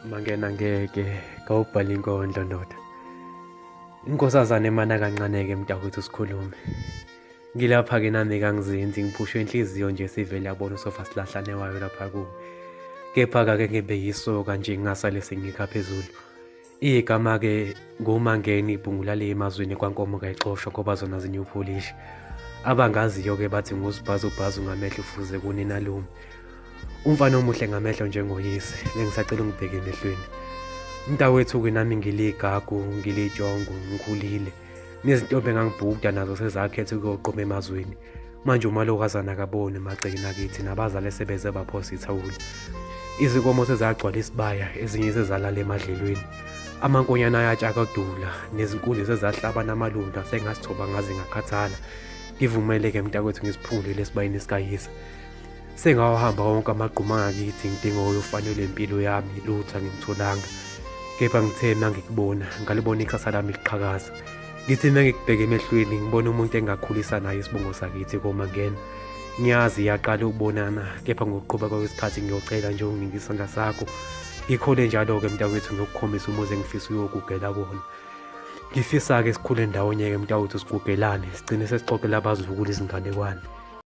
Mangena ngeke kawubhala inkondlo ndoda. Inkosazane emana kancane-ke mntakwethu sikhulume. Ngilapha-ke nami kangizinzi ngiphushwe inhliziyo nje sivele yabona usofa silahlane wayo lapha kuwe. Kepha-ke ake ngibe yisoka nje ngingasale sengikha phezulu. Igama-ke nguMangeni ibhungu lale emazweni kwankomo kayixoshwa ngoba zona zinyupholishi. Abangaziyo-ke bathi nguzibhazubhazu ngamehlo ufuze kuninalume. Umfana omuhle ngamehlo njengoyise, bengisacela ungibheke emehlweni. Mntawethu-ke nami ngiligagu, ngilijongo, ngikhulile. Nezintombi engangibhukuda nazo sezakhetha ukuyoqoma emazweni. Manje umalokazana akaboni emagcekeni akithi nabazali sebeze baphosa ithawula. Izinkomo sezagcwala isibaya, ezinye sezalala emadlelweni. Amankonyana ayatshakadula, nezinkunzi sezahlaba namalunda sengasithoba ngaze ngakhathala. Ngivumeleke mntakwethu ngisiphungulele esibayeni sikayise. Sengawahamba wonke amagquma angakithi ngidinga oyofanelwe impilo yami lutho angimtholanga. Kepha ngithe mangikubona ngalibona ikusasa lami liqhakaza. Ngithi mangikubheka emehlweni ngibona umuntu engakhulisa naye isibongo sakithi komangena. Ngiyazi iyaqala ukubonana kepha ngokuqhubeka kwesikhathi ngiyocela nje unginike isandla sakho. Ngikhole njalo-ke mntakwethu ngiyokukhombisa umuzi engifisa uyogugela kuwona. Ngifisa-ke sikhule ndawonye-ke mntakwethu sigugelane sigcine sesixoxela abazukulu izinganekwane.